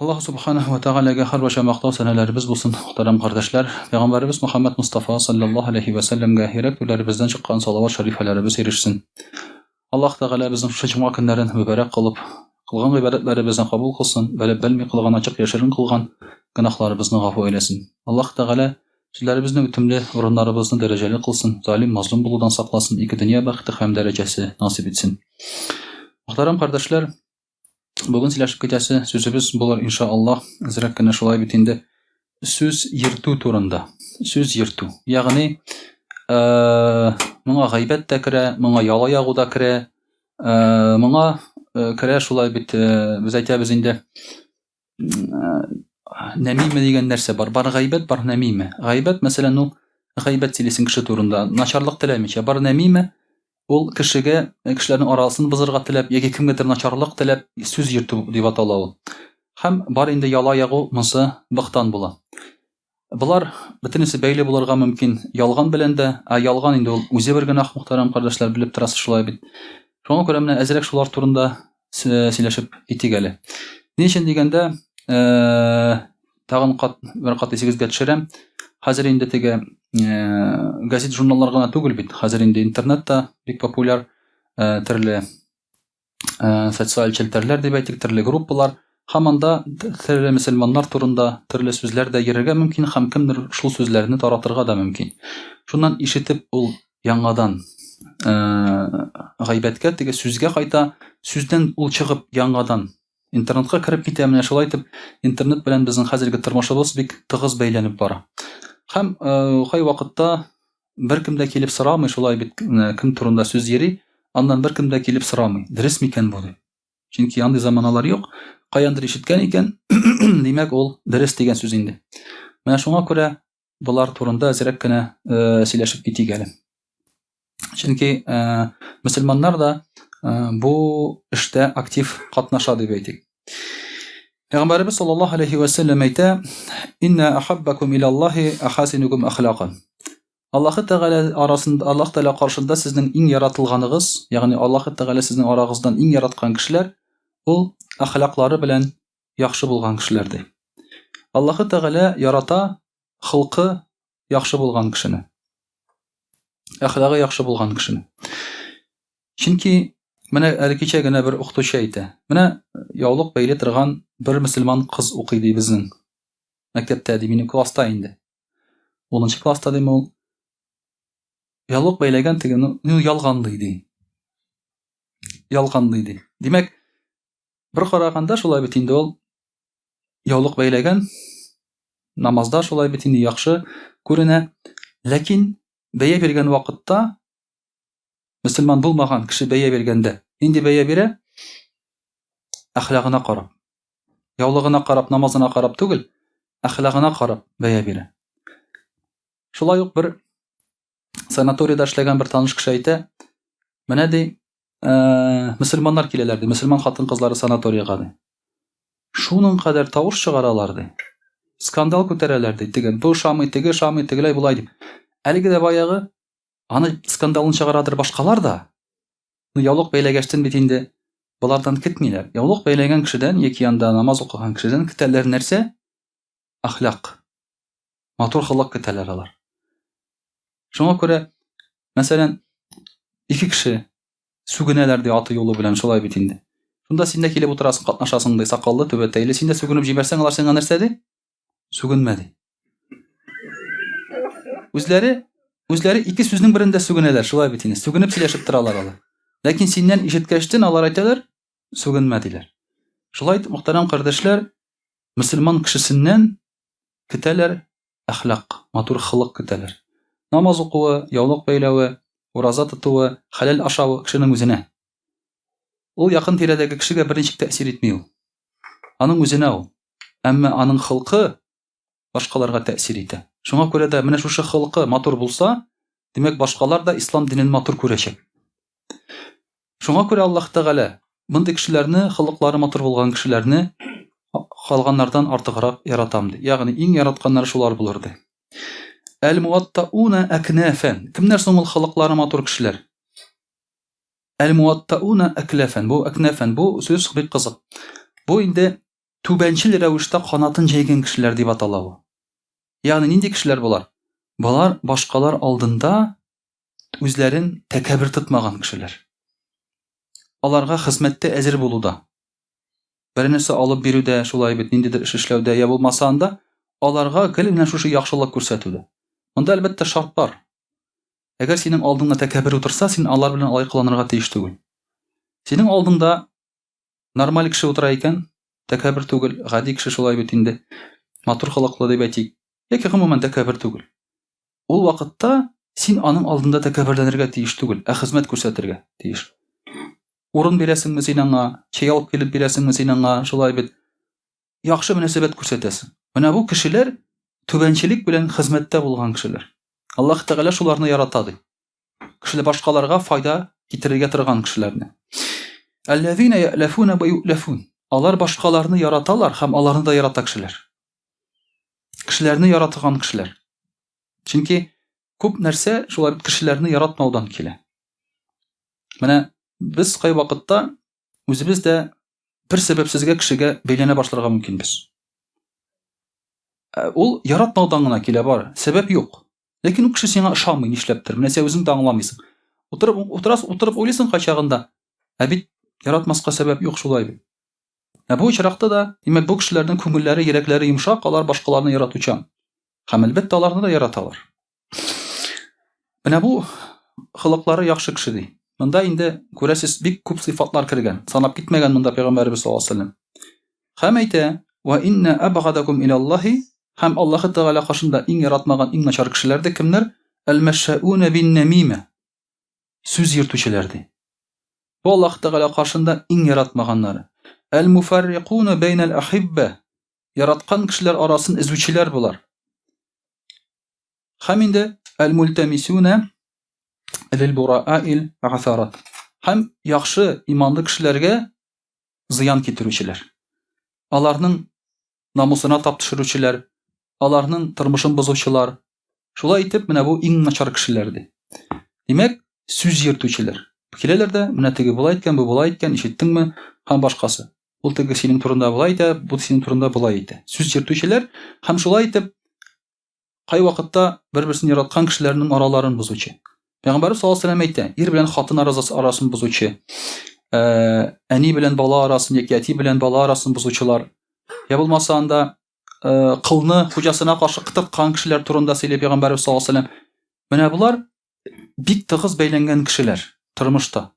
Аллаһ субханаһу ва тәгаләгә һәрвакыт мактау сәнәләребез булсын, мөхтәрәм кардәшләр. Пәйгамбәребез Мөхәммәд Мустафа саллаллаһу алейхи ва сәлләмгә йөрәк түрләребездән чыккан салават шәрифәләребез ирешсен. Аллаһ Тәгалә безнең шушы җомга көннәрен мөбарәк кылып, кылган гыйбадәтләребезне кабул кылсын, белеп белми кылган, ачык яшерен кылган гөнаһларыбызны гафу әйләсен. Аллаһ Тәгалә сүзләребезне үтемле, урыннарыбызны дәрәҗәле кылсын, залим, мазлум булудан сакласын, ике дөнья бәхете һәм дәрәҗәсе насыйп итсен. Мөхтәрәм кардәшләр, Бүген сөйләшеп китәсе сүзебез булыр, иншаллаһ, әзрәк кенә шулай бит инде сүз йөртү турында. Сүз йөртү. Ягъни, э, моңа гайбәт тә керә, моңа яла ягу да керә, э, моңа э, керә шулай бит, э, без әйтәбез инде, э, нәмиме дигән нәрсә бар. Бар гайбәт, бар нәмиме. Гайбәт, мәсәлән, ул гайбәт сөйлисең кеше турында, начарлык теләмичә. Бар нәмиме, Ул кешегә, кешеләрнең арасын бозырга теләп яки кемгәдер начарлык теләп сүз йөртү дип атала ул. Һәм бар инде яла ягу, монсы быктан була. Болар бөтенесе бәйле булырга мөмкин ялган белән дә, ә ялган инде ул үзе бер гөнаһ, мөхтәрәм кардәшләр, белеп торасыз шулай бит. Шуңа күрә менә әзрәк шулар турында сөйләшеп китик әле. Ни өчен дигәндә, тагын кат, бер кат исегезгә төшерәм. Хәзер инде теге газет журналлар гына түгел бит. Хәзер инде интернет та бик популяр, төрле социаль челтәрләр дип әйтик, төрле группалар. Һәм анда төрле мөселманнар турында төрле сүзләр дә йөрергә мөмкин һәм кемдер шул сүзләрне таратырга да мөмкин. Шуннан ишетеп ул яңадан гайбәткә, теге сүзгә кайта, сүздән ул чыгып яңадан интернетка кереп китә. Менә шулай итеп интернет белән безнең хәзерге тормышыбыз бик тыгыз бәйләнеп бара. Һәм кай вакытта беркем дә килеп сорамый, шулай бит, кем турында сүз йөри, аннан беркем дә килеп сорамый, дөрес микән бу дип. Чөнки андый заманалар юк. Каяндыр ишеткән икән, димәк, ул дөрес дигән сүз инде. Менә шуңа күрә болар турында әзрәк кенә сөйләшеп китик әле. Чөнки мөселманнар да бу эштә актив катнаша дип әйтик. Пәйгамбәребез саллаллаһу алейхи ва сәлләм әйтә: "Инна ахаббакум илаллаһи ахасинукум ахлакан." Аллаһы Тәгалә арасында, Аллаһ Тәгалә каршында сезнең иң яратылганыгыз, ягъни Аллаһы Тәгалә сезнең арагыздан иң яраткан кешеләр, ул әхлаклары белән яхшы булган кешеләр ди. Аллаһы Тәгалә ярата холкы яхшы булган кешене. Әхлагы яхшы булган кешене. Чөнки менә әле кичә генә бер укытучы әйтә. Менә яулык бәйли торган бер мөселман кыз укый ди безнең мәктәптә ди, минем класста инде. 10 класста дим ул. Яулык бәйләгән теге, ну, ялганлый ди. Ялганлый ди. Димәк, Бер караганда шулай бит инде ул яулык бәйләгән, намазда шулай бит инде яхшы күренә. Ләкин бәя биргән вакытта мөселман булмаган кеше бәя биргәндә нинди бәя бирә? Әхлагына карап. Яулыгына карап, намазына карап түгел, әхлагына карап бәя бирә. Шулай ук бер санаторийда эшләгән бер таныш кеше әйтә, менә ди, ә, мөселманнар киләләр ди, мөселман хатын-кызлары санаторийга ди. Шуның кадәр тавыш чыгаралар ди. Скандал күтәрәләр ди. Теге бу ошамый, теге ошамый, тегеләй болай дип. Әлеге дә баягы аны скандалын чыгарадыр башкалар да. Ну, яулык бәйләгәчтен бит инде болардан көтмиләр. Яулык бәйләгән кешедән яки анда намаз укыган кешедән көтәләр нәрсә? Әхлак. Матур холык көтәләр алар. Шуңа күрә, мәсәлән, ике кеше сүгенәләр ди аты юлы белән, шулай бит инде. Шунда син дә килеп утырасың, катнашасың ди, сакаллы, түбәтәйле. Син дә сүгенеп җибәрсәң, алар сиңа нәрсә ди? Сүгенмә ди. Үзләре, үзләре ике сүзнең берендә сүгенәләр, шулай бит инде. Сүгенеп сөйләшеп торалар алар. Ләкин синнән ишеткәчтен алар әйтәләр, сүгенмә диләр. Шулай итеп, мөхтәрәм кардәшләр, мөселман кешесеннән көтәләр әхлак, матур холык көтәләр. Намаз укуы, яулык бәйләве, ураза тотуы, хәләл ашавы кешенең үзенә. Ул якын тирәдәге кешегә берничек тәэсир итми ул. Аның үзенә ул. Әмма аның холкы башкаларга тәэсир итә. Шуңа күрә дә менә шушы холкы матур булса, димәк, башкалар да ислам динен матур күрәчәк. Шуңа күрә Аллаһ Тәгалә мондый кешеләрне, холыклары матур булган кешеләрне калганнардан артыграк яратам ди. Ягъни иң яратканнары шулар булыр ди. Әл-муаттауна акнафан. Кемнәр соң ул холыклары матур кешеләр? Әл-муаттауна аклафан. Бу акнафан, бу сүз бик кызык. Бу инде. түбәнчел рәвештә канатын җәйгән кешеләр дип атала бу. Ягъни нинди кешеләр болар? Болар башкалар алдында үзләрен тәкәббер тотмаган кешеләр. Аларга хезмәттә әзер булуда, бер нәрсә алып бирүдә, шулай бит, ниндидер эш эшләүдә, я булмаса анда аларга гел менә шушы яхшылык күрсәтүдә. Монда әлбәттә шарт бар. Әгәр синең алдыңда тәкәббер утырса, син алар белән алай кыланырга тиеш түгел. Синең алдыңда нормаль кеше утыра икән, тәкәббер түгел, гади кеше шулай бит инде, матур холыклы дип әйтик, яки гомумән тәкәббер түгел. Ул вакытта син аның алдында тәкәбберләнергә тиеш түгел, ә хезмәт күрсәтергә тиеш. Урын бирәсеңме син аңа, чәй алып килеп бирәсеңме син аңа, шулай бит. Яхшы мөнәсәбәт күрсәтәсең. Менә бу кешеләр түбәнчелек белән хезмәттә булган кешеләр. Аллаһ Тәгалә шуларны ярата ди. Кешеләр башкаларга файда китерергә торган кешеләрне. Әлләзина я'ләфуна ва ю'ләфун. Алар башкаларны яраталар һәм аларны да ярата кешеләр. Кешеләрне яратган кешеләр. Чөнки күп нәрсә шулай кешеләрне яратмаудан килә. Менә без кайвакытта үзебез дә бер сәбәпсезгә кешегә бәйләнә башларга мөмкинбез. Ә, ул яратмаудан гына килә бар, сәбәп юк. Ләкин ул кеше сиңа ошамый, нишләптер. Менә син үзең дә аңламыйсың. Утырып утырасың, утырып уйлыйсың кайчагында. Ә бит яратмаска сәбәп юк шулай бит. Ә бу очракта да, димәк, бу кешеләрнең күңелләре, йөрәкләре йомшак, алар башкаларны яратучан. Һәм әлбәттә аларны да яраталар. Менә бу холыклары яхшы кеше ди. Монда инде күрәсез бик күп сыйфатлар кергән. Санап китмәгән монда пәйгамбәребез саллаллаһу алейһи вәсәлләм. Һәм әйтә: "Ва инна абгадакум илаллаһи" һәм Аллаһы Тәгалә каршында иң яратмаган, иң начар кешеләр дә кемнәр? Әл-мәшшәүнә бин-нәмимә. Сүз йөртүчеләр ди. Бу Аллаһы Тәгалә каршында иң яратмаганнары. Әл-муфаррикуна бәйнәл ахиббә. Яраткан кешеләр арасын өзүчеләр болар. Һәм инде әл-мультамисуна лил-бура'ил гасарат. Һәм яхшы иманлы кешеләргә зыян китерүчеләр. Аларның намусына тап төшерүчеләр, аларның тормышын бозучылар. Шулай итеп, менә бу иң начар кешеләр ди. Димәк, сүз йөртүчеләр. Киләләр дә, менә теге болай әйткән, бу болай әйткән, ишеттеңме? Һәм башкасы. Ул теге синең турында болай әйтә, бу синең турында болай әйтә. Сүз йөртүчеләр һәм шулай итеп кайвакытта бер-берсен яраткан кешеләрнең араларын бозучы. Пәйгамбәрбез саллаллаһу алейһи әйтә, ир белән хатын арасы арасын бозучы, э, әни белән бала арасын яки әти белән бала арасын бозучылар, я булмаса анда э, кылны хуҗасына каршы кытырткан кешеләр турында сөйли пәйгамбәрбез саллаллаһу алейһи Менә болар бик тыгыз бәйләнгән кешеләр тормышта.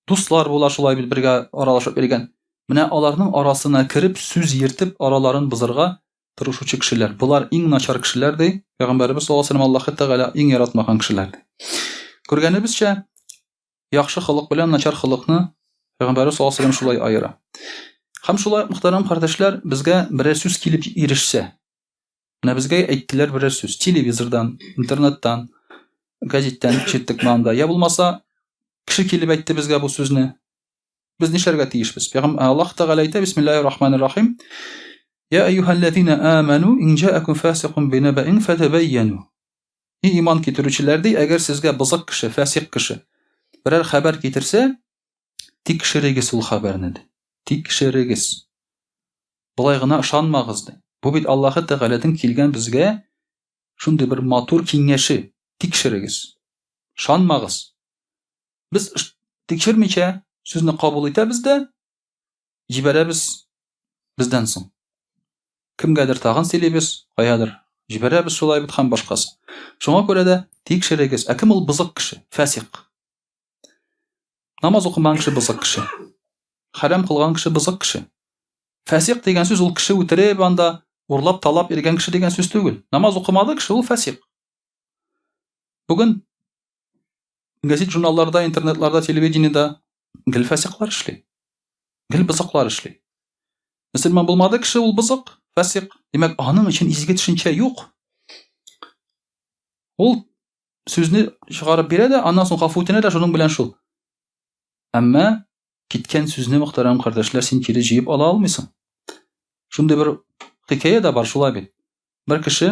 Дуслар була шулай бит бергә аралашып йөргән. Менә аларның арасына кереп, сүз йөртеп, араларын бозырга тырышучы кешеләр. Болар иң начар кешеләр ди. Пәйгамбәребез саллаллаһу алейһи ва сәлләм Аллаһы Тәгалә иң яратмаган кешеләр ди. Күргәнебезчә, яхшы холык белән начар холыкны Пәйгамбәребез саллаллаһу алейһи ва сәлләм шулай аера. Һәм шулай мөхтәрәм кардәшләр, безгә берәр сүз килеп ирешсә, Менә безгә әйттеләр берәр сүз. Телевизордан, интернеттан, гәзиттән ишеттек анда. Я булмаса, кеше килеп әйтте безгә бу сүзне. Без нишләргә тиешбез? Пәйгамбәр Аллаһ Тәгалә әйтә, Бисмиллаһир Рахманир Рахим. Я әйюһәлләзина аману ин җаакум фасикун бинабаин фатабайяну. И иман китерүчеләр ди, әгәр сезгә бозык кеше, фасик кеше берәр хәбәр китерсә, тикшерегез ул хәбәрне ди. Тикшерегез. Болай гына ышанмагыз, ди. Бу бит Аллаһы Тәгаләдән килгән безгә шундый бер матур киңәше. Тикшерегез. Ышанмагыз. Без тикшермичә сүзне кабул итәбез дә җибәрәбез бездән соң. Кемгәдер тагын сөйлибез, каядыр җибәрәбез шулай бит һәм башкасы. Шуңа күрә дә тикшерегез. Ә кем ул бозык кеше? Фасик. Намаз укымаган кеше бозык кеше. Хәрам кылган кеше бозык кеше. Фәсик дигән сүз ул кеше үтереп анда урлап талап йөргән кеше дигән сүз түгел. Намаз укымады кеше ул фәсик. Бүген газет журналларда, интернетларда, телевидениедә гел фәсиклар эшли. Гел бозыклар эшли. Мөселман булмады кеше ул бозык, фәсик. Димәк, аның өчен изге төшенчә юк. Ул сүзне чыгарып бирә дә, аннан соң гафу үтенә дә, шуның белән шул. Әмма киткән сүзне, мөхтәрәм кардәшләр, син кире җыеп ала алмыйсың. Шундый бер хикәя дә бар шулай бит. Бер кеше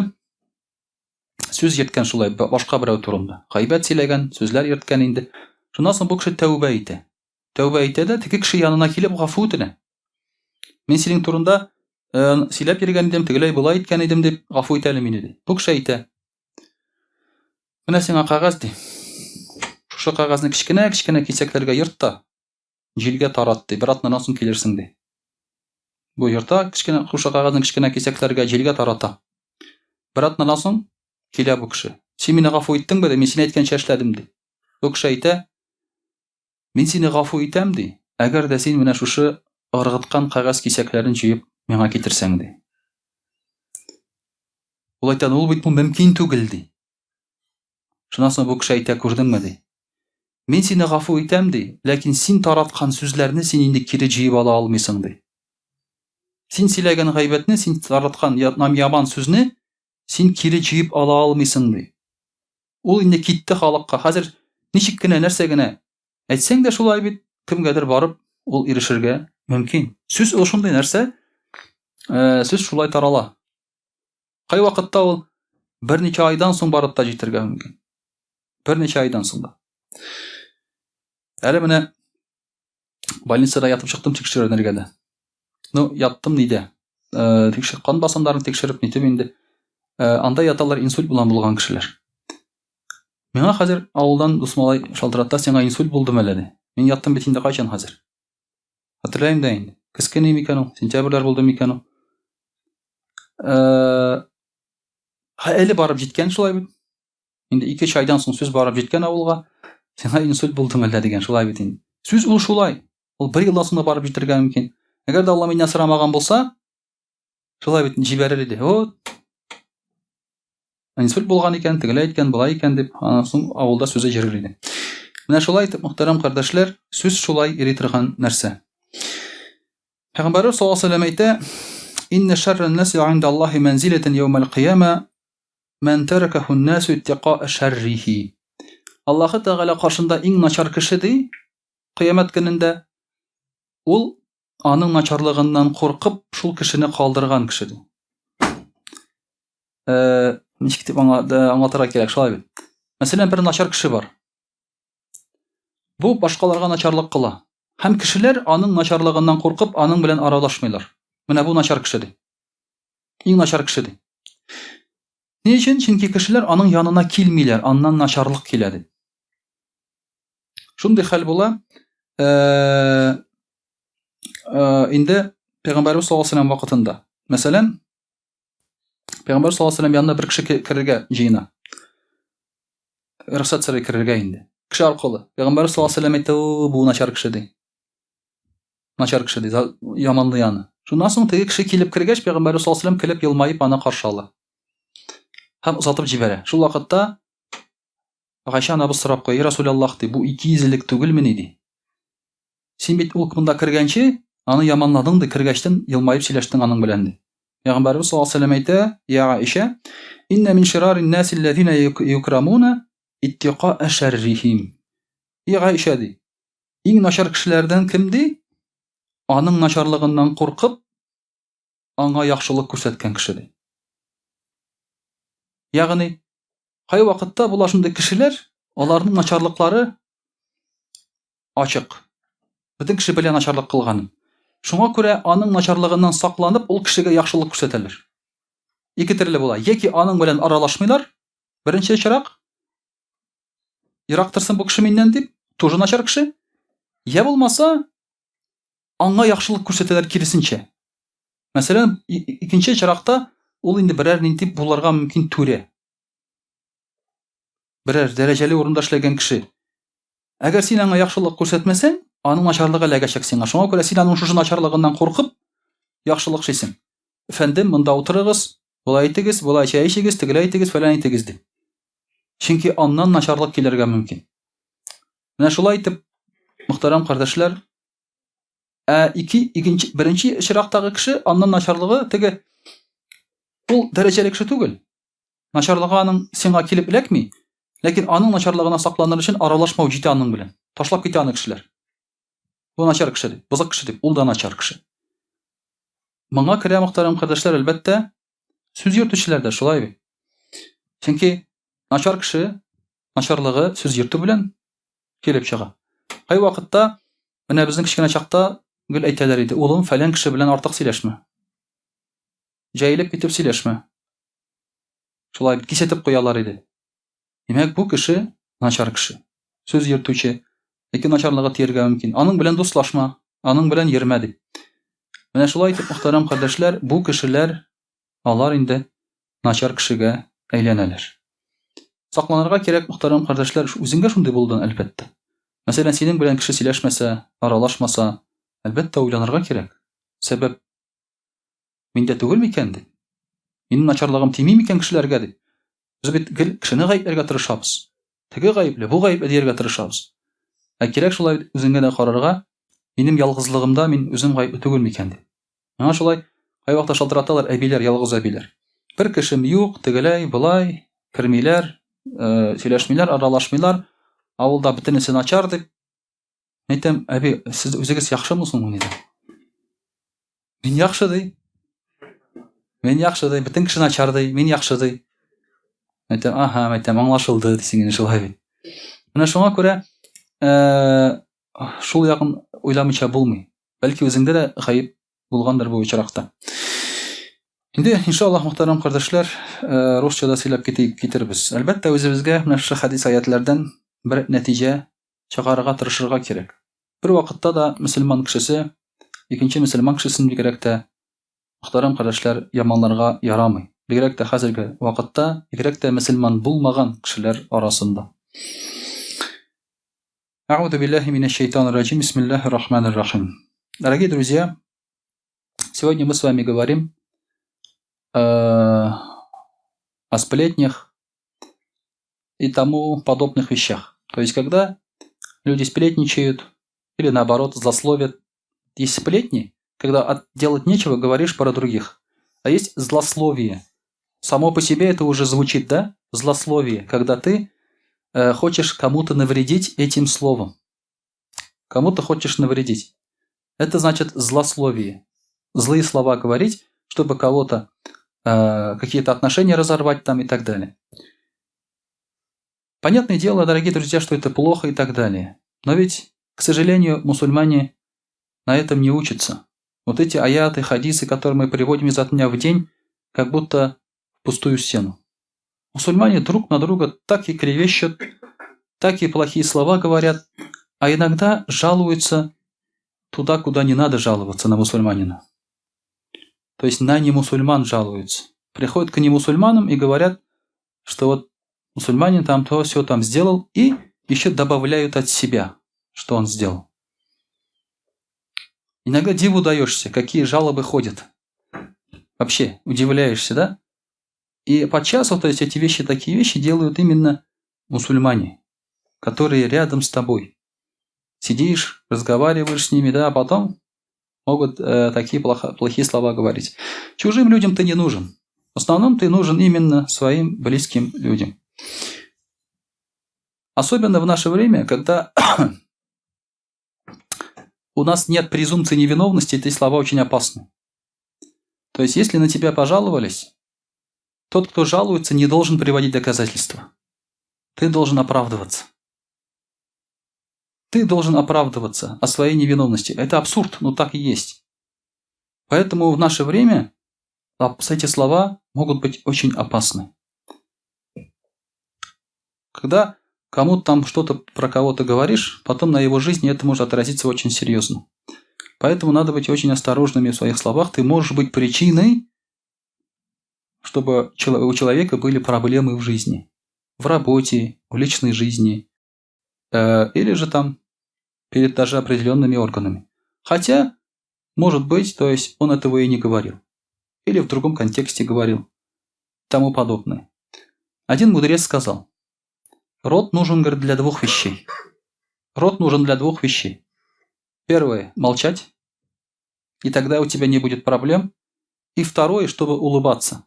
сүз йөрткән шулай башка берәү турында. Гайбәт сөйләгән, сүзләр йөрткән инде. Шуннан соң бу кеше тәүбә итә. Тәүбә итә дә, теге кеше янына килеп гафу үтенә. Мин синең турында э, сөйләп йөргән идем, тегеләй болай иткән идем дип, гафу ит әле мине ди. Бу кеше әйтә. Менә сиңа кәгазь ди. Шушы кәгазьне кечкенә-кечкенә кисәкләргә йорт та, җилгә тарат ди. Бер атнадан соң килерсең ди. Бу йорта кечкенә шушы кәгазьне кечкенә кисәкләргә җилгә тарата. Бер атнадан соң килә бу кеше. Син мине гафу иттеңме ди, мин син әйткәнчә эшләдем ди. Бу кеше әйтә, Мин сине гафу итәм, ди, әгәр дә син менә шушы ыргыткан кәгазь кисәкләрен җыеп миңа китерсәң, ди. Ул әйтә, ул бит бу мөмкин түгел, ди. Шуннан соң бу кеше әйтә, күрдеңме, ди. Мин сине гафу итәм, ди, ләкин син тараткан сүзләрне син инде кире җыеп ала алмыйсың, ди. Син сөйләгән гайбәтне, син тараткан яман сүзне син кире җыеп ала алмыйсың, ди. Ул инде китте халыкка. Хәзер ничек кенә нәрсә генә әйтсәң дә шулай бит, кемгәдер барып ул ирешергә мөмкин. Сүз ул шундый нәрсә, э, сүз шулай тарала. Кай вакытта ул берничә айдан соң барып та җитәргә мөмкин. Берничә айдан соң да. Әле менә больницада ятып чыктым тикшеренергә дә. Ну, яттым нидә? Э, тикшер, кан басымнарын тикшереп, нитеп инде. Э, анда яталар инсульт белән булган кешеләр. Миңа хәзер авылдан дус малай шалтырата, сиңа инсульт булдымы әллә ди. Мин яттым бит инде кайчан хәзер? Хәтерләмим дә инде. Көз көне микән ул, сентябрьләр булды микән ул? Э, әле барып җиткән шулай бит. Инде 2-3 айдан соң сүз барып җиткән авылга, сиңа инсульт булдымы әллә дигән, шулай бит инде. Сүз ул шулай. Ул бер елдан соң да барып җитәргә мөмкин. Әгәр дә Алла миннән сорамаган булса, шулай бит җибәрер иде. Вот. Инсульт булган икән, тегеләй икән, болай икән дип, аннан соң авылда сүзе йөрер иде. Менә шулай итеп, мөхтәрәм кардәшләр, сүз шулай йөри торган нәрсә. Пәйгамбәрбез саллаллаһу алейһи ва сәлләм әйтә: "Инна шарран наси инда Аллаһи манзилатан яумал кыяма Мән тәрәкәһү ннәсү иттикаа шәррихи. Аллаһы Тәгалә каршында иң начар кеше ди, кыямәт көнендә ул аның начарлыгыннан куркып, шул кешене калдырган кеше ди. Э, ничек дип аңлатырга кирәк, шулай бит. Мәсәлән, бер начар кеше бар. Бу башкаларга начарлык кыла. Һәм кешеләр аның начарлыгыннан куркып, аның белән аралашмыйлар. Менә бу начар кеше ди. Иң начар кеше ди. Ни өчен? Чөнки кешеләр аның янына килмиләр, аннан начарлык килә дип. Шундый хәл була. Э, э, инде Пәйгамбәрбез саллаллаһу алейһи вакытында. Мәсәлән, Пәйгамбәр саллаллаһу алейһи янына бер кеше керергә җыена. Рөхсәт сорый керергә инде. Кеше аркылы. Пәйгамбәр саллаллаһу алейһи әйтте, бу начар кеше ди. Начар кеше ди, яманлый аны. Шуннан соң теге кеше килеп кергәч, Пәйгамбәрбез саллаллаһу алейһи көлеп елмаеп аны каршы ала. Һәм озатып җибәрә. Шул вакытта Гайшә анабыз сорап куя, Расулаллаһ ди, бу икейөзлелек түгелмени ди. Син бит ул монда кергәнче, аны яманладың ди, кергәчтен елмаеп сөйләштең аның белән ди. Пәйгамбәрбез саллаллаһу алейһи ва сәлләм әйтә, Я Аиша, инна мин ширарин наси аллазина юкрамуна иттика шәррихим. И Аиша ди, Иң начар кешеләрдән кем ди? Аның начарлыгыннан куркып, аңа яхшылык күрсәткән кеше ди. Ягъни, кай вакытта була шундый кешеләр, аларның начарлыклары ачык. Бөтен кеше белә начарлык кылганын. Шуңа күрә аның начарлыгыннан сакланып, ул кешегә яхшылык күрсәтәләр. Ике төрле була. Яки аның белән аралашмыйлар, беренче очрак, Ерак торсын бу кеше миннән дип, тоже начар кеше. Я булмаса, аңа яхшылык күрсәтәләр киресенчә. Мәсәлән, икенче очракта ул инде берәр нинди булырга мөмкин түрә. Берәр дәрәҗәле урында эшләгән кеше. Әгәр син аңа яхшылык күрсәтмәсәң, аның начарлыгы эләгәчәк сиңа. Шуңа күрә син аның шушы начарлыгыннан куркып, яхшылык эшлисең. Әфәндем, монда утырыгыз, болай итегез, болай чәй эчегез, тегеләй итегез, фәлән итегез дип. Чөнки аннан начарлык килергә мөмкин. Менә шулай итеп, мөхтәрәм кардәшләр, ә ике, икенче, беренче очрактагы кеше аннан начарлыгы теге ул дәрәҗәле кеше түгел. Начарлыгы аның сиңа килеп эләкми, ләкин аның начарлыгына сакланыр өчен аралашмау җитә аның белән. Ташлап китә аны кешеләр. Бу начар кеше дип, бозык кеше дип, ул да начар кеше. Моңа керә мөхтәрәм кардәшләр, әлбәттә, сүз йөртүчеләр дә шулай бит. Чөнки начар кеше начарлыгы сүз йөртү белән килеп чыга. Кай вакытта менә безнең кечкенә чакта гел әйтәләр иде, улым, фәлән кеше белән артык сөйләшмә. Җәелеп китеп сөйләшмә. Шулай бит кисәтеп куялар иде. Димәк, бу кеше начар кеше. Сүз йөртүче, яки начарлыгы тияргә мөмкин. Аның белән дуслашма, аның белән йөрмә дип. Менә шулай итеп, мөхтәрәм кардәшләр, бу кешеләр алар инде начар кешегә әйләнәләр. Сакланырга кирәк, мөхтәрәм кардәшләр, үзеңгә шундый булудан, әлбәттә. Мәсәлән, синең белән кеше сөйләшмәсә, аралашмаса, әлбәттә, уйланырга кирәк. Сәбәп миндә түгел микән дип. Минем начарлыгым тими микән кешеләргә дип. Без бит гел кешене гаепләргә тырышабыз. Теге гаепле, бу гаепле дияргә тырышабыз. Ә кирәк шулай бит үзеңә дә карарга, минем ялгызлыгымда мин үзем гаепле түгел микән дип. Миңа шулай кайвакытта шалтыраталар әбиләр, ялгыз әбиләр. Бер кешем юк, тегеләй, болай, кермиләр, сөйләшмиләр, аралашмыйлар. Авылда бөтенесе начар дип. Әйтәм, әби, сез үзегез яхшымы соң, дидем. Мин яхшы ди. Мин яхшы ди, бөтен кеше начар ди, мин яхшы ди. Әйтәм, аһа, әйтәм, аңлашылды дисең инде шулай бит. Менә шуңа күрә шул ягын уйламыйча булмый. Бәлки үзеңдә дә гаеп булгандыр бу очракта. Инде, иншаллаһ, мөхтәрәм кардәшләр, русча да сөйләп китербез. Әлбәттә, үзебезгә менә шушы хәдис аятләрдән бер нәтиҗә чыгарырга тырышырга кирәк. Бер вакытта да мөселман кешесе икенче мөселман кешесен бигрәк тә мөхтәрәм кардәшләр яманларга ярамый. Бигрәк тә хәзерге вакытта, бигрәк тә мөселман булмаган кешеләр арасында. Әгъузу биллаһи минәш шайтанир раҗим. Бисмиллаһир рахманир рахим. Дорогие друзья, сегодня мы с вами говорим о сплетнях и тому подобных вещах. То есть, когда люди сплетничают или наоборот злословят. Есть сплетни, когда от делать нечего, говоришь про других. А есть злословие. Само по себе это уже звучит, да? Злословие, когда ты хочешь кому-то навредить этим словом. Кому-то хочешь навредить. Это значит злословие. Злые слова говорить, чтобы кого-то какие-то отношения разорвать там и так далее. Понятное дело, дорогие друзья, что это плохо и так далее. Но ведь, к сожалению, мусульмане на этом не учатся. Вот эти аяты, хадисы, которые мы приводим изо дня в день, как будто в пустую стену. Мусульмане друг на друга так и клевещут, так и плохие слова говорят, а иногда жалуются туда, куда не надо жаловаться на мусульманина. То есть на немусульман жалуются. Приходят к немусульманам и говорят, что вот мусульманин там то все там сделал, и еще добавляют от себя, что он сделал. Иногда диву даешься, какие жалобы ходят. Вообще удивляешься, да? И подчас, то есть эти вещи, такие вещи делают именно мусульмане, которые рядом с тобой. Сидишь, разговариваешь с ними, да, а потом могут такие плохие слова говорить. Чужим людям ты не нужен. В основном ты нужен именно своим близким людям. Особенно в наше время, когда у нас нет презумпции невиновности, эти слова очень опасны. То есть, если на тебя пожаловались, тот, кто жалуется, не должен приводить доказательства. Ты должен оправдываться. Ты должен оправдываться о своей невиновности. Это абсурд, но так и есть. Поэтому в наше время эти слова могут быть очень опасны. Когда кому-то там что-то про кого-то говоришь, потом на его жизни это может отразиться очень серьезно. Поэтому надо быть очень осторожными в своих словах. Ты можешь быть причиной, чтобы у человека были проблемы в жизни. В работе, в личной жизни. Или же там перед даже определенными органами. Хотя, может быть, то есть он этого и не говорил. Или в другом контексте говорил. Тому подобное. Один мудрец сказал: рот нужен, говорит, для двух вещей. Рот нужен для двух вещей. Первое – молчать, и тогда у тебя не будет проблем. И второе, чтобы улыбаться,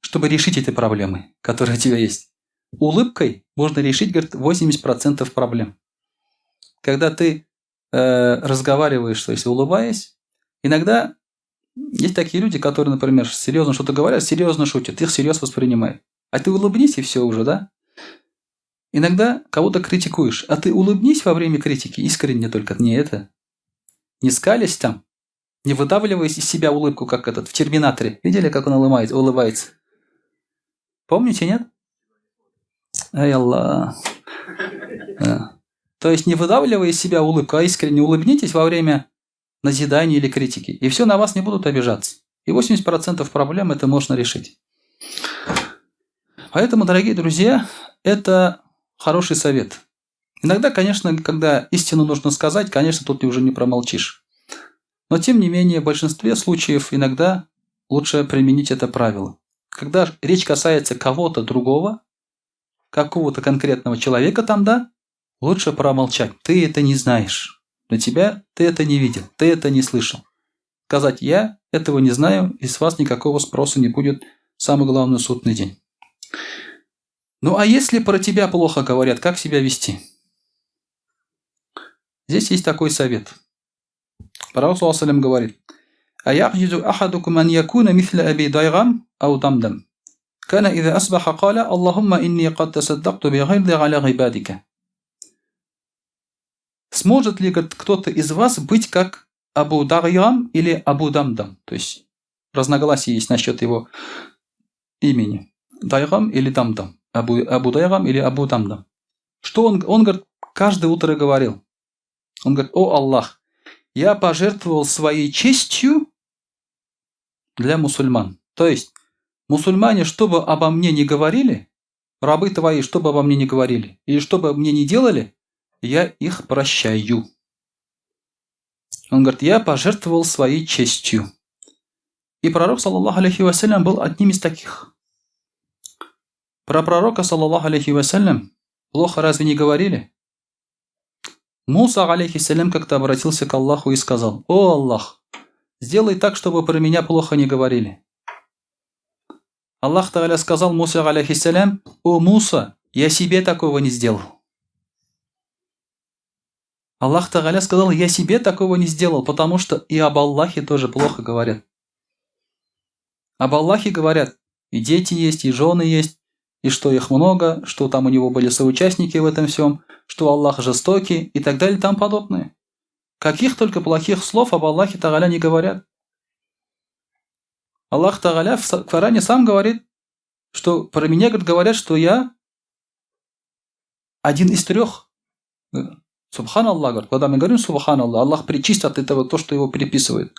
чтобы решить эти проблемы, которые у тебя есть. Улыбкой можно решить, говорит, 80% проблем. Когда ты разговариваешь, то есть улыбаясь, иногда есть такие люди, которые, например, серьезно что-то говорят, серьезно шутят, их серьезно воспринимают. А ты улыбнись, и все уже, да? Иногда кого-то критикуешь, а ты улыбнись во время критики, искренне только, не это. Не скались там, не выдавливая из себя улыбку, как этот в «Терминаторе». Видели, как он улыбается? Помните, нет? Ай, Аллах. Да. То есть не выдавливая из себя улыбку, а искренне улыбнитесь во время назидания или критики. И все, на вас не будут обижаться. И 80% проблем это можно решить. Поэтому, дорогие друзья, это хороший совет. Иногда, конечно, когда истину нужно сказать, конечно, тут ты уже не промолчишь. Но, тем не менее, в большинстве случаев иногда лучше применить это правило. Когда речь касается кого-то другого, какого-то конкретного человека там, да, лучше промолчать. Ты это не знаешь. Для тебя ты это не видел, ты это не слышал. Сказать «я этого не знаю», и с вас никакого спроса не будет, самый главный судный день. Ну а если про тебя плохо говорят, как себя вести? Здесь есть такой совет. Пророк صلى الله عليه وسلم говорит: «أيعجز أحدكم أن يكون مثل أبي ضيغم أو دمدم. كان إذا أصبح قال اللهم إني قد تصدقت بغرضي على عبادك». Сможет ли, говорит, кто-то из вас быть как Абу Дагьям или Абу Дамдам? То есть разногласия есть насчет его имени. Дайгам или Дамдам? Абу Дайгам или Абу Дамдам? Что он, говорит, каждое утро говорил? Он говорит: о Аллах, я пожертвовал своей честью для мусульман. То есть, мусульмане, что бы обо мне ни говорили, рабы твои, что бы обо мне ни говорили, или что бы мне ни делали, я их прощаю. Он говорит, я пожертвовал своей честью. И пророк, صلى الله عليه وسلم, был одним из таких. Про пророка, صلى الله عليه وسلم, плохо разве не говорили? Муса, عليه السلام, как-то обратился к Аллаху и сказал: «О Аллах, сделай так, чтобы про меня плохо не говорили». Аллах تعالى сказал Мусе, عليه السلام: «О Муса, я себе такого не сделал». Аллах تعالى сказал: «Я себе такого не сделал», потому что и об Аллахе тоже плохо говорят. Об Аллахе говорят, и дети есть, и жены есть, и что их много, что там у него были соучастники в этом всем, что Аллах жестокий и так далее и тому подобное. Каких только плохих слов об Аллахе تعالى не говорят. Аллах تعالى в Коране сам говорит, что про меня, говорит, говорят, что я один из трех. سبحان الله, говорит, когда мы говорим سبحان الله, Аллах пречист от этого то, что его приписывает.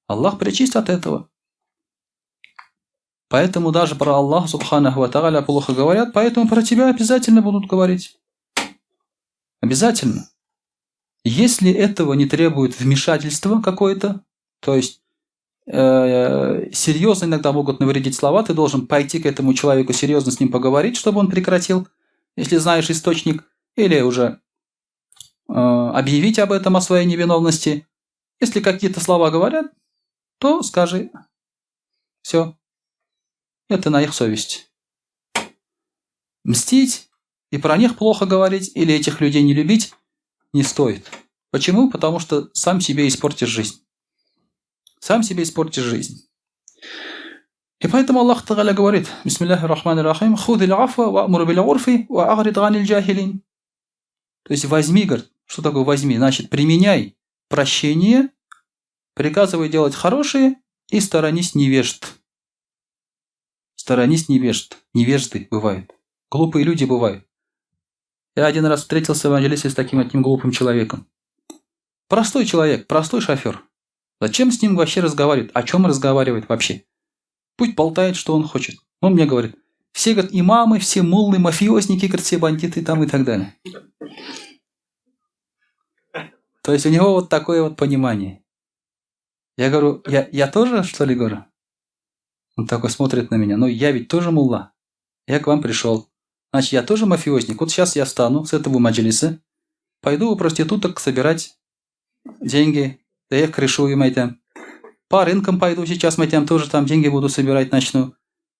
Аллах пречист от этого. Поэтому даже про Аллаха, سبحانه وتعالى, плохо говорят, поэтому про тебя обязательно будут говорить. Обязательно. Если этого не требует вмешательства какое-то, то есть серьезно иногда могут навредить слова, ты должен пойти к этому человеку, серьезно с ним поговорить, чтобы он прекратил, если знаешь источник, или уже объявить об этом, о своей невиновности. Если какие-то слова говорят, то скажи: все, это на их совесть. Мстить и про них плохо говорить или этих людей не любить не стоит. Почему? Потому что сам себе испортишь жизнь. Сам себе испортишь жизнь. И поэтому Аллах تعالى говорит: بسم الله الرحمن الرحيم, خذ العفو وأمر بالعرف وأعرض عن الجاهلين. То есть возьми, говорит, что такое возьми? Значит, применяй прощение, приказывай делать хорошее и сторонись невежд. Сторонись невежд. Невежды бывают. Глупые люди бывают. Я один раз встретился в маджлисе с таким одним глупым человеком. Простой человек, простой шофер. Зачем с ним вообще разговаривать? О чем разговаривать вообще? Пусть болтает, что он хочет. Он мне говорит: все, говорит, имамы, все муллы, мафиозники, говорит, все бандиты там и так далее. То есть у него вот такое вот понимание. Я говорю: я тоже, что ли, говорю? Он такой смотрит на меня: ну я ведь тоже мулла. Я к вам пришел. Значит, я тоже мафиозник. Вот сейчас я встану с этого маджлиса, пойду у проституток собирать деньги, да я их крышую, майтям. По рынкам пойду сейчас, майтям, тоже там деньги буду собирать, начну.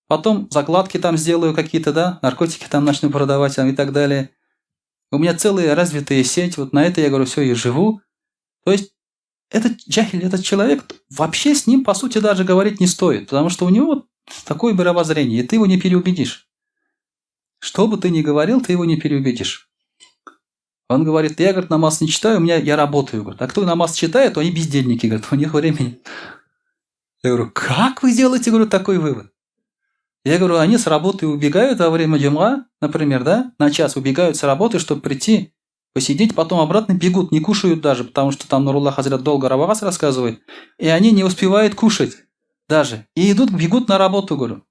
Потом закладки там сделаю какие-то, да, наркотики там начну продавать там, и так далее. У меня целая развитая сеть, вот на это я говорю, все, и живу. То есть этот джахиль, этот человек, вообще с ним, по сути, даже говорить не стоит, потому что у него вот такое мировоззрение, и ты его не переубедишь. Что бы ты ни говорил, ты его не переубедишь. Он говорит, я, говорит, намаз не читаю, у меня, я работаю. Говорит. А кто намаз читает, то они бездельники, говорит, у них времени. Я говорю, как вы делаете, говорю, такой вывод? Я говорю, они с работы убегают во время джумга, например, да, на час убегают с работы, чтобы прийти, посидеть, потом обратно бегут, не кушают даже, потому что там Нурулла Хазрат долго вәгазь рассказывает, и они не успевают кушать даже. И идут, бегут на работу, говорю.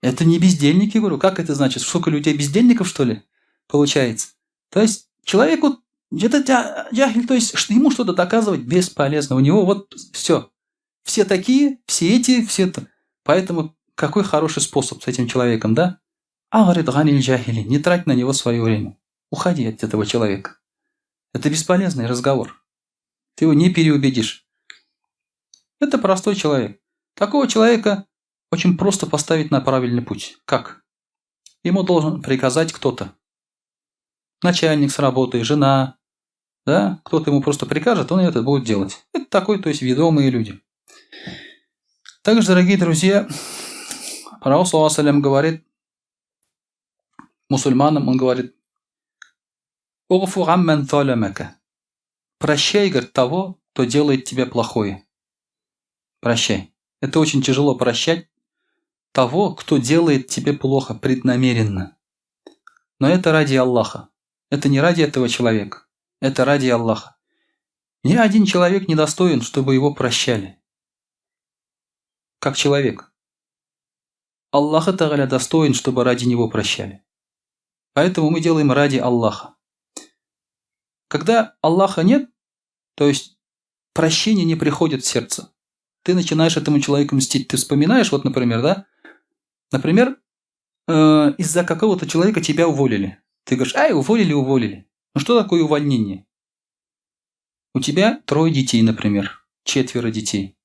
Это не бездельники, говорю. Как это значит? Сколько людей бездельников, что ли, получается? То есть человеку, это джахиль, то есть ему что-то доказывать бесполезно. У него вот все. Все такие, все эти, все это. Поэтому какой хороший способ с этим человеком, да? أعرض عن الجاهلين, не трать на него свое время. Уходи от этого человека. Это бесполезный разговор. Ты его не переубедишь. Это простой человек. Такого человека очень просто поставить на правильный путь. Как? Ему должен приказать кто-то. Начальник с работы, жена, да? Кто-то ему просто прикажет, он это будет делать. Это такой, то есть ведомые люди. Также, дорогие друзья, Пророк صلى говорит мусульманам, он говорит: اعف عمن ظلمك. Прощай, говорит, того, кто делает тебе плохое. Прощай. Это очень тяжело прощать того, кто делает тебе плохо преднамеренно. Но это ради Аллаха. Это не ради этого человека. Это ради Аллаха. Ни один человек не достоин, чтобы его прощали. Как человек. Аллах Тагаля достоин, чтобы ради него прощали. Поэтому мы делаем ради Аллаха. Когда Аллаха нет, то есть прощение не приходит в сердце. Ты начинаешь этому человеку мстить. Ты вспоминаешь, вот, например, да? Например, из-за какого-то человека тебя уволили. Ты говоришь, ай, уволили, уволили. Ну что такое увольнение? У тебя трое детей, например, четверо детей.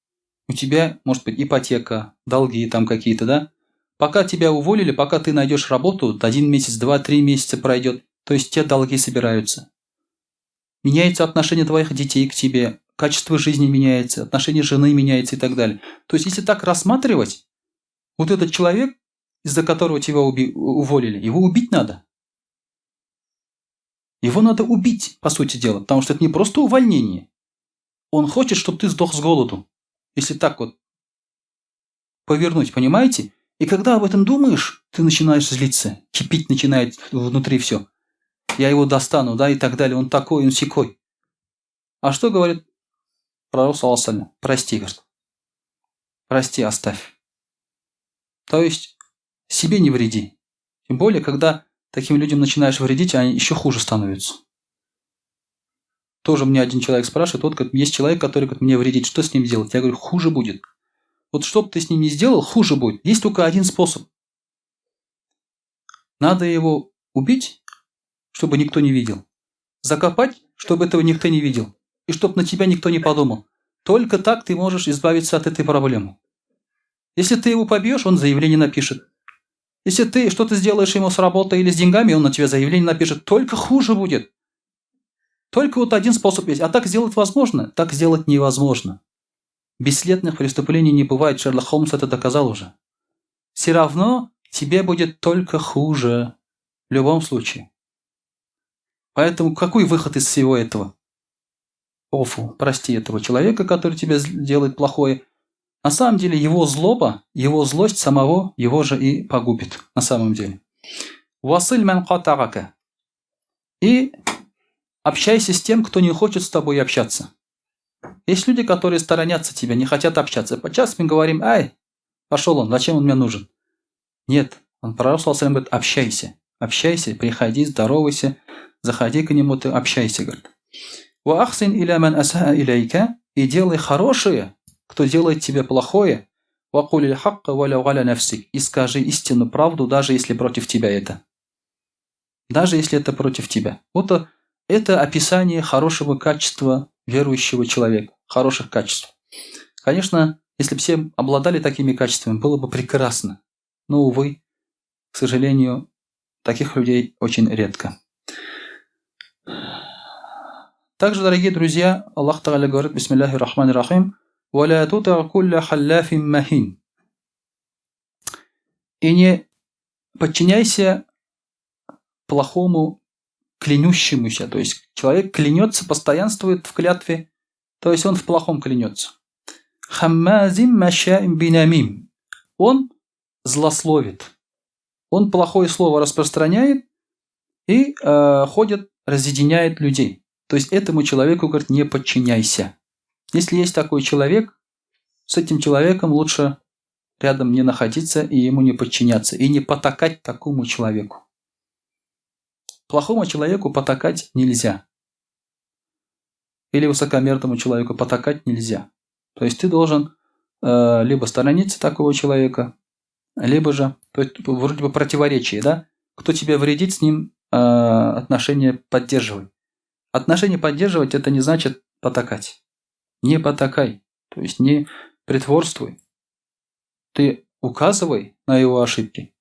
У тебя, может быть, ипотека, долги там какие-то, да? Пока тебя уволили, пока ты найдешь работу, один месяц, два, 3 месяца пройдет. То есть те долги собираются. Меняется отношение твоих детей к тебе, качество жизни меняется, отношение жены меняется и так далее. То есть, если так рассматривать, вот этот человек, из-за которого тебя уволили, его убить надо. Его надо убить, по сути дела, потому что это не просто увольнение. Он хочет, чтобы ты сдох с голоду. Если так вот повернуть, понимаете? И когда об этом думаешь, ты начинаешь злиться, кипеть начинает внутри все. Я его достану, да, и так далее. Он такой, он сякой. А что говорит пророк صلى? Прости, говорит. Прости, оставь. То есть себе не вреди. Тем более, когда таким людям начинаешь вредить, они еще хуже становятся. Тоже мне один человек спрашивает, вот говорит, есть человек, который, говорит, мне вредит, что с ним делать? Я говорю, хуже будет. Вот что бы ты с ним ни сделал, хуже будет. Есть только один способ. Надо его убить, чтобы никто не видел. Закопать, чтобы этого никто не видел. И чтобы на тебя никто не подумал. Только так ты можешь избавиться от этой проблемы. Если ты его побьешь, он заявление напишет. Если ты что-то сделаешь ему с работой или с деньгами, он на тебя заявление напишет. Только хуже будет. Только вот один способ есть. А так сделать возможно? Так сделать невозможно. Бесследных преступлений не бывает. Шерлок Холмс это доказал уже. Все равно тебе будет только хуже. В любом случае. Поэтому какой выход из всего этого? اعف, прости этого человека, который тебе делает плохое. На самом деле его злоба, его злость самого его же и погубит. На самом деле. وصل من قطعك. И общайся с тем, кто не хочет с тобой общаться. Есть люди, которые сторонятся тебя, не хотят общаться. Подчас мы говорим, ай, пошел он, зачем он мне нужен? Нет, он пророк говорит, общайся, общайся, приходи, здоровайся, заходи к нему, ты общайся, говорит. وأحسن إلى من أساء إليك, и делай хорошее, кто делает тебе плохое, وقل الحق ولو على نفسك, и скажи истину, правду, даже если против тебя это. Даже если это против тебя. Вот это описание хорошего качества верующего человека, хороших качеств. Конечно, если бы все обладали такими качествами, было бы прекрасно. Но, увы, к сожалению, таких людей очень редко. Также, дорогие друзья, Аллах Тагаля говорит, بسم الله الرحمن الرحيم, «ولا تطع كل حلاف مهين». И не подчиняйся плохому клянущемуся. То есть человек клянется, постоянствует в клятве, то есть он в плохом клянется. Хаммазим машаим бинамим. Он злословит. Он плохое слово распространяет и ходит, разъединяет людей. То есть этому человеку, говорит, не подчиняйся. Если есть такой человек, с этим человеком лучше рядом не находиться и ему не подчиняться, и не потакать такому человеку. Плохому человеку потакать нельзя. Или высокомерному человеку потакать нельзя. То есть ты должен либо сторониться такого человека, либо же, то есть вроде бы противоречие, да? Кто тебе вредит, с ним отношения поддерживай. Отношения поддерживать – это не значит потакать. Не потакай, то есть не притворствуй. Ты указывай на его ошибки.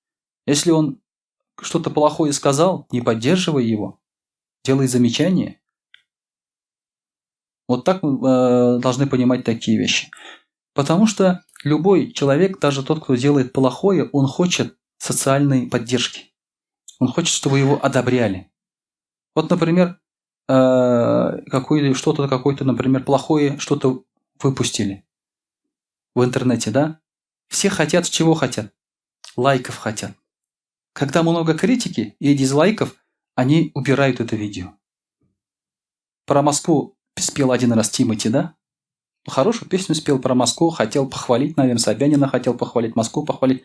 Если он что-то плохое сказал, не поддерживай его, делай замечания. Вот так мы должны понимать такие вещи. Потому что любой человек, даже тот, кто делает плохое, он хочет социальной поддержки. Он хочет, чтобы его одобряли. Вот, например, какое-то, какое-то, например, плохое что-то выпустили в интернете, да? Все хотят, чего хотят? Лайков хотят. Когда много критики и дизлайков, они убирают это видео. Про Москву спел один раз Тимати, да? Хорошую песню спел про Москву, хотел похвалить, наверное, Собянина хотел похвалить, Москву похвалить.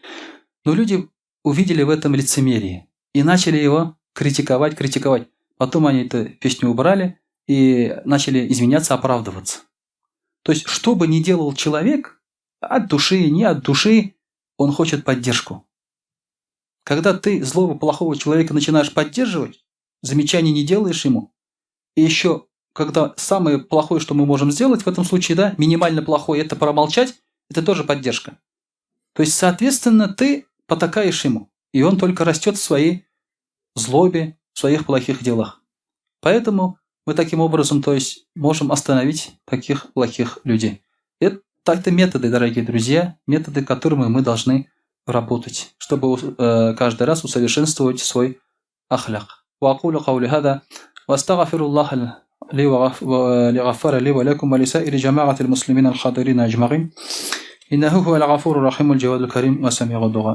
Но люди увидели в этом лицемерие и начали его критиковать, критиковать. Потом они эту песню убрали и начали извиняться, оправдываться. То есть, что бы ни делал человек, от души, не от души, он хочет поддержку. Когда ты злого, плохого человека начинаешь поддерживать, замечаний не делаешь ему, и еще, когда самое плохое, что мы можем сделать в этом случае, да, минимально плохое, это промолчать, это тоже поддержка. То есть, соответственно, ты потакаешь ему, и он только растет в своей злобе, в своих плохих делах. Поэтому мы таким образом, то есть, можем остановить таких плохих людей. Это методы, дорогие друзья, методы, которыми мы должны работать, чтобы каждый раз усовершенствовать свой أخلاق. وأقول قولي هذا وأستغفر الله لي لغفر لي ولكم ولسائر جماعة المسلمين الحاضرين أجمعين إنه هو الغفور الرحيم الجواد الكريم وسميع الدعاء.